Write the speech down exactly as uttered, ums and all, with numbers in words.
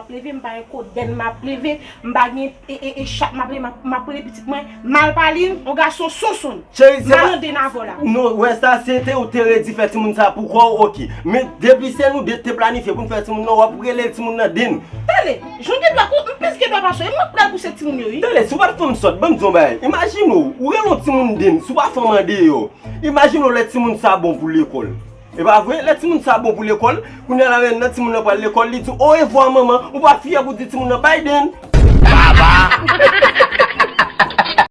ap leve, m pa gen kodèn m ap leve, m pa gen e, e, e chat m ap leve, m ap, m ap rele pitit mwen Malpalin, yon gason sonsonn. Cheri, se pa. M pa nan den avè w la. Non, wè sa, se te ou te redi fè timoun sa pou kò w, oke. Men depi se nou de te planifye pou n fè timoun nan, w ap rele timoun nan den. Tande, jan w gen dwa, m plis gen dwa pase w, e mwen k pral pouse timoun yo, wi. Tande, si w pa t fè m sòt, ban m di yon bagay. Imajine w, ou rele yon timoun den, si w pa fè m andeyò. Imajine w lè timoun sa bon pou lekòl. E pa vre, lè timoun sa bon pou lekòl, kounye a la menm nan timoun nan pral lekòl, li di, orevwa manman, ou pa fyè pou di timoun nan bay den. Baba!